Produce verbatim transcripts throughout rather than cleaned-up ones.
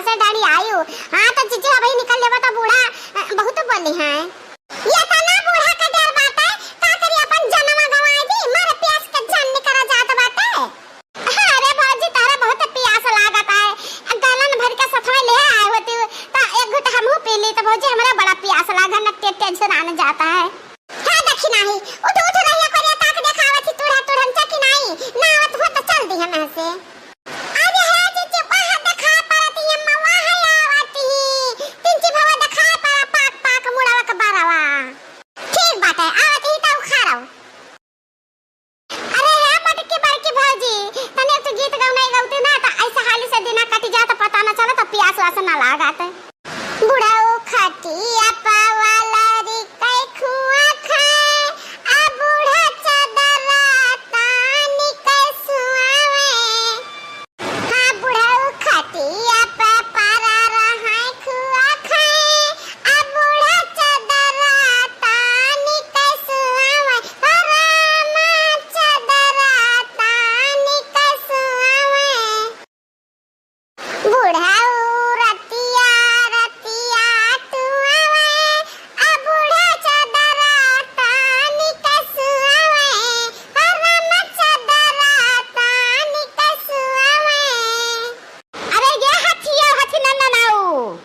से डरी आयु। हाँ, तो जीजी अबही निकल लेबा तो बूढ़ा, अ, बहुत बोली हैं। ये तो ना बूढ़ा का डर बाटे, का करी अपन जनवा गवाए दी, मर प्यास के जान निकरा जात बाटे। अरे भौजी, तहरा बहुत पियास लागत है। गैलन भर के सथवा ले आए होती, त एक घुट हमहू पी ली। त भौजी, हमरा बड़ा पियास लागल, न टे-, टेंशन आने जाता है। हे देखी नाही, उठ, उठ रहिया करिया, ताक देखावत ही, टूढ़ा टूढ़न चा कि नाही, ना आवत हो त चल दी हम यहाँ से। अरे हे जीजी, वहाँ देखा पड़त ही अम्मा, वहाँ आवत ही। तिनची भवा देखा पड़ा, पाक, पाक मुड़वा के बरवा। ठीक बात है, आवत ही त उखाड़ो। अरे हे मोटकी बड़की भौजी, तने तू गीत गौनाई गौती ना, त ऐसे हाली से दिना कट जात, पता न चलत, पियास वास न लागत। बुढ़ऊ खटिया पवा लरिकै खुआ खाए, आ बूढ़ा चदरा तानी के सुआवे। हाँ, बुढ़ऊ खटिया पे परा रहै खुआ खाए, आ बूढ़ा चदरा तानी के सुआवे, हो रामा चदरा तानी के सुआवे। बुढ़ऊ रतिया, रतिया टुआवे, आ बूढ़ा चदरा तानी के सुआवे, हो रामा चदरा तानी के सुआवे। अरे ये हथिया, हथी नंदन आऊ।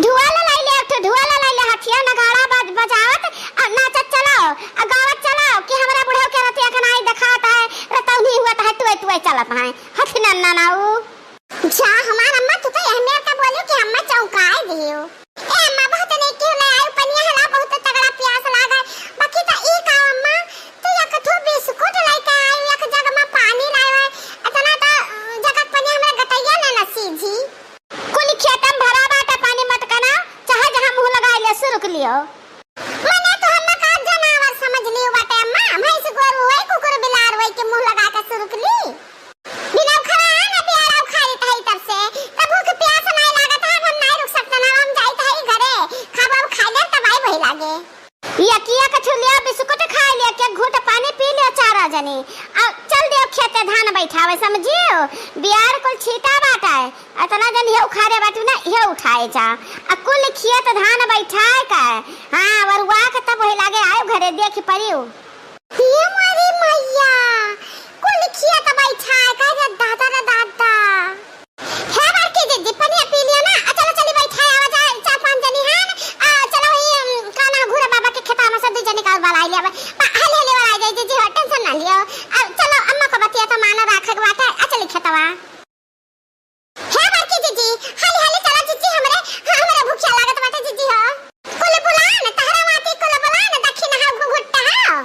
ढुआ ललाई ले, एक ठो ढुआ ललाई ले, हथिया नगाड़ा बज-, बजावत, आ नाचत चलाओ, आ गावत चलाओ कि हमरा बुढ़ऊ के रतिया के नाई देखात है, रतौनी हुआ तो है, टुए टुए चलत है, हथी नन्ना नाऊ। जा हमार अम्मा, तू तो एहमेर का बोलू कि अम्मा चौंकाए दियो। ए अम्मा, बहुत नहीं क्यों ले आयु पनिया हला, बहुत तगड़ा प्यास लागे। बाकी तो ई का अम्मा, तू एक ठो बिस्कुट लेके आयु, एक जग में पानी लाए, इतना तो, अ, जग के पनिया हमरा गटैया ले ना सीझी। कुल खेतम भरा बाटे, पानी मत कना, चाहे जहाँ मुँह लगाए ले सुरुक लियो। मने तो हम्मा का जनावर समझ लियो बाटे अम्मा, भैंस गोरू होई, कुकुर बिलार होई के मुँह लगा के सुरुक ली। बिना उखड़ा ना बियारा उखाड़ित हई तब से, तब भूख प्यास नाई लागत है, हम नाई रुक सकते ना, हम जाइत हई घरे, खाब अब खाई ले तब आई वही लागे। यकिया कछु लिया बिस्कुट खाई लिया, के घूट पानी पी लिया चारा जनी, आ चल दियो खेते धान बैठावे समझियो, बियार कुल छीटा बाटे। अतना जन इहे उखाड़े बाटू ना, इहे उठाए जा। आ कुल खेत धान बैठाए का, हाँ, वरुआ के तब वही लागे आयो घरे देख परियो। ये मोरी मैया, कुल खेत बैठाए का रे दादा रे दादा। हे बड़की दीदी, पनिया पी लियो ना, आ चलो चली बैठाए आवा जाए, चार पांच जनी हैं, आ चलो ये, अम, का ना घूरा बाबा के खेता में से दू जनी का और बलाई लिया, बा-, हाली हाली बलाई जाए जीजी हो, टेंशन ना लियो। आ चलो अम्मा को बतिया तो माना राखे के बाटे, आ चली खेतवा। हे बड़की जीजी, हाली हाली चला जीजी, हमरे, हाँ, हमरे भूखिया लागत बाटे जीजी हो। कुल बुलान, तहरा माती कुल बुलान, दखिन हाउ घुघुट्टा हाउ।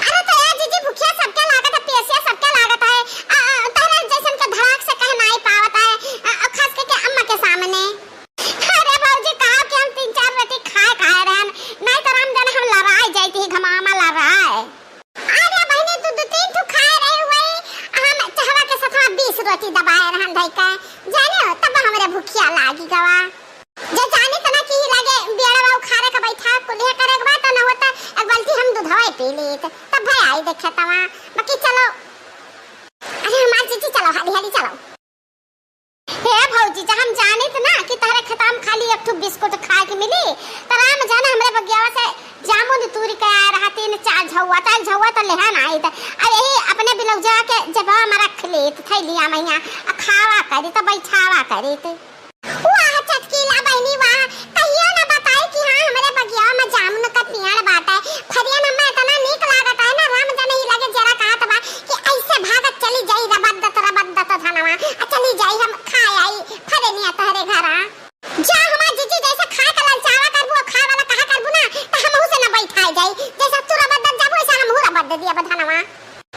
अरे तो ए जीजी, भूखिया सबके लागत है, पियसिया सबके लागत है। आ, आ, तहरा जैसन के धड़ाक से कह नाई पावत है, आ, आ, खास करके अम्मा के सामने। अरे भौजी, कहा कि हम तीन चार रोटी खाए खाए रहन, नाई तो राम जाने हम लड़ाई जाइत ही, घमामा लड़ाए। अरे बहिनी, तू दू तीन ठो खाए रहे हुए, हम चहवा के सथवा बीस रोटी दबाए रहन धई के, जाने हो, तब हमरे भूखिया लागी गवा। जे जानी तना की लगे बेड़वा उखाड़े के बैठा, कुल्हे करे के बा, त न होता एक बाल्टी हम दूधवा पी लीत, तब भाई आई देखे तवा। बाकी चलो, अरे हमार जीजी, चलो, हाली हाली चलो। हे भौजी, जब हम जानित ना कि तहरे खेतवा में खाली एक ठो बिस्कुट खाए के मिली, त राम जाने हमरे बगियावा से जामुन तूरी के आए रहा, तीन चार झौवा, त एक झौवा त लेहा ना आई, त आ यही अपने बिलौजा के जेबवा में रख ली, त थैलिया में हियाँ, आ खावा करी, त बैठावा करी, त। वाह चटकीला बहिनी वाह, कहियो ना बताई कि हाँ, हमरे बगियावा में जामुन का पेड़ बाटे, फरियन हमें इतना नीक लागत है ना, राम जाने ही लगे जरा कहत बा कि ऐसे भागत चली जाई रबद्दत रबद्दत धनवा, आ चली जाई हम खाए आई फरेनिया तहरे घरा। जा हमार जीजी, जैसे खाए का ललचावा करबू, खाए वाला कहा करबू ना, त हमहू से ना बैठाए जाई। जैसे तू रबद्दत जाबू, वैसे हमहू रबद्दत दिया बधनवा।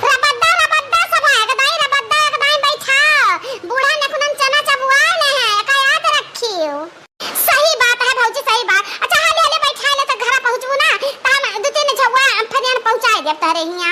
रबद्दा, रबद्दा सब है, एक दाई रबद्दा, एक दाई बैठा। बूढ़ा नखुनन चना चबुआ ले है, एका याद रखियो। सही बात है भौजी, सही बात। अच्छा, हाले हाले बैठा ले तो घरा पहुँचबू ना, त हम दू तीन झौवा फरियन पहुँचाए देब तहरे हियाँ।